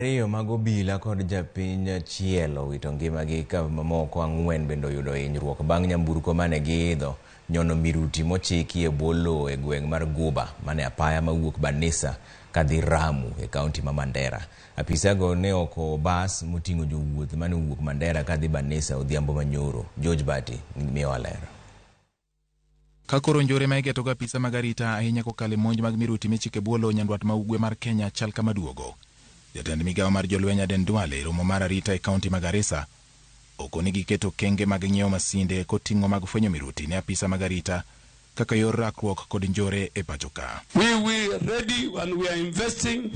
Ariyo mag obila kod japiny achiel owito ngimagi ka mamoko ang'wen bende oyudo hinyruok bang' nyamburko mane giidho nyono miruti mochiki e bwo lowo e gweng' mar Guba mane apaya mawuok Banisa kadhi Ramu e kaunti ma Mandera. Apisago ne okowo bas moting'o jowuoth mane owuok Mandera kadhi Banisa odhiambo manyoro. George Bati miyowa ler. Ka koro njore ma igetogo apisa mag arita ahinya kokalo e monj mag miruti michiko e bwo lowo nyandwat ma ugwe mar Kenya chal kama duogo. Jatend migawo mar jolweny Aden Duale e romo mar arita e kaunti ma Garissa okoni giketo okenge mag ng'iewo masinde koting'o mag fwenyo miruti ne apisa mag arita kaka yor rakruok kod njore e pacho ka. We we ready and we are investing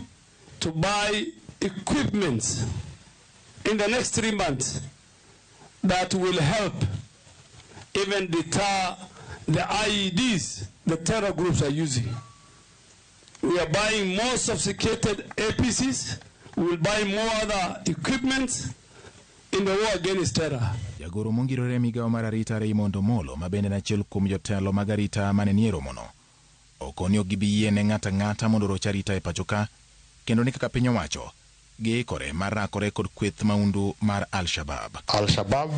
to buy equipment in the next 3 months that will help even deter the IEDs the terror groups are using. We are buying more sophisticated APCs. We will buy more other equipment in the war against terror. Jagoro mongirore e migawo mar arita Raymond Omolo ma bende en achiel kuom jotelo mag arita mane nie romono okoni ok gibi yie ne ng'ato ang'ata mondo oroch arita e pacho ka kendo ni kaka piny owacho giikore mar rakore kod kweth maundu mar Al-Shabab. Al-Shabaab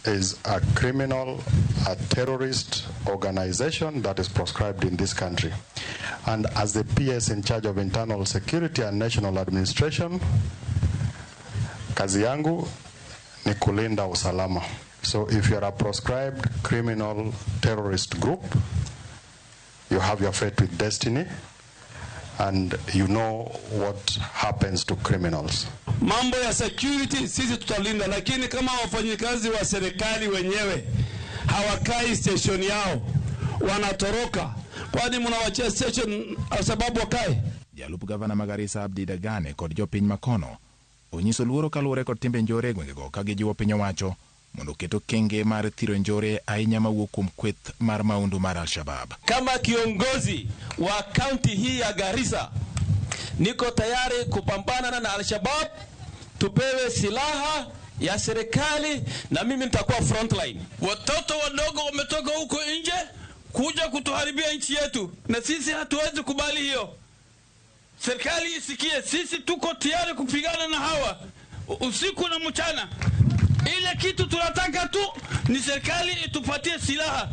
is a criminal, a terrorist organization that is proscribed in this country. And as the PS in charge of internal security and national administration, kazi yangu ni kulinda usalama. So if you are a proscribed criminal terrorist group, you have your fate with destiny and you know what happens to criminals. Mambo ya security sisi tutalinda, lakini kama wafanyikazi wa serikali wenyewe hawakai station yao, wanatoroka, kwani mnawachia station sababu wakae? Jalup gavana ma Garissa Abdi Dagane kod jopiny makono onyiso luoro kaluwore kod timbe njore e gwengego ka gijiwo piny owacho mondo oket okenge mar thiro njore ahinya mawuok kuom kweth mar maundu mar Al-Shabab. Kama kiongozi wa kaunti hii ya Garissa, niko tayari kupambana na Al-Shabab, tupewe silaha ya serikali na mimi nitakuwa frontline. Watoto wadogo wametoka huko nje kuja kutuharibia nchi yetu, na sisi hatuwezi kubali hiyo. Serikali isikie, sisi tuko tayari kupigana na hawa usiku na mchana. Ile kitu tunataka tu ni serikali itupatie silaha,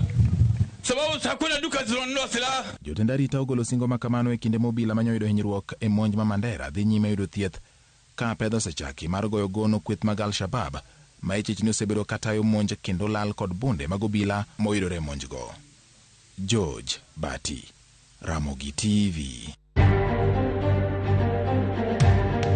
sababu hakuna duka zinanunua silaha. Jotend arita ogolo singo ma kamano e kinde ma obila manyoyudo hinyruok e monj ma Mandera dhi nyime yudo thieth ka pedho osechaki mar goyo gono kweth mag Al-Shabab ma ichich ni osebedo katayo monj kendo lal kod bunde mag obila moyudore e monjgo. George Bati, Ramogi TV.